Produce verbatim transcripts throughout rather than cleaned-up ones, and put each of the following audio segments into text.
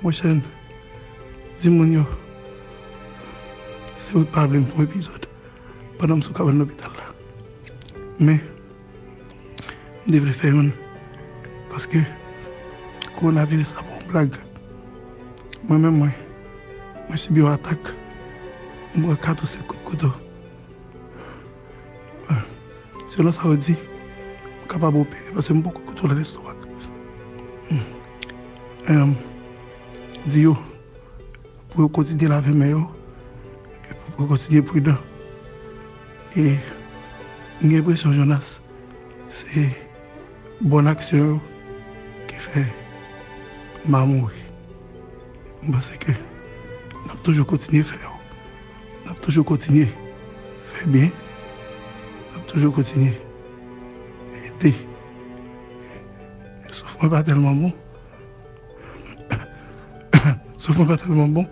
Monchè, di moun yo, se ou t pa vle m fè yon epizòd pandan m sou kabann lopital la. Men, m te vle fè youn, paske kowonaviris la pa yon blag. Mwen menm, mwen, mwen sibi yon atak. M pran kat ou senk kout kouto. Selon sa yo di, m kapab opere paske m poko kontwole lestomak. Em, di yo pou yo kontinye lave men yo, e pou yo kontinye pridan. E m gen enpresyon, Jonas, se bòn aksyon yo ki fè m pa mouri. M panse ke n ap toujou kontinye fè yo. N ap toujou kontinye fè byen. N ap toujou kontinye ede. Souf mwen pa tèlman bon. Souf mwen pa tèlman bon.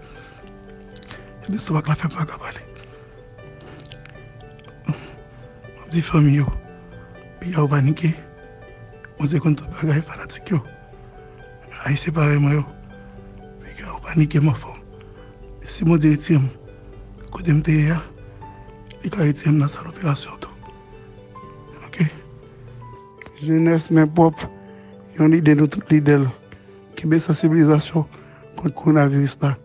Lestomak la fè m pa ka pale. M ap di fanmi yo, piga yo panike. Mwen se konn tout bagay fanatik yo. Ayisyen parèy mwen yo, piga yo panike m anfòm. Si Bondye retire m kote m te ye a, li ka retire m nan sal operasyon tou. Oke? Jenès men pwòp, yon lide nou tout lide l. Kenbe sansibilizasyon kont kowonaviris la.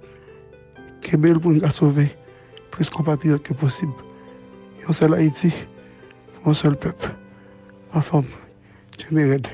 Kenbe l pou n ka sove plis konpatriyòt ke posib. Yon sèl Ayiti, pou yon sèl pèp. Anfòm, kenbe rèd.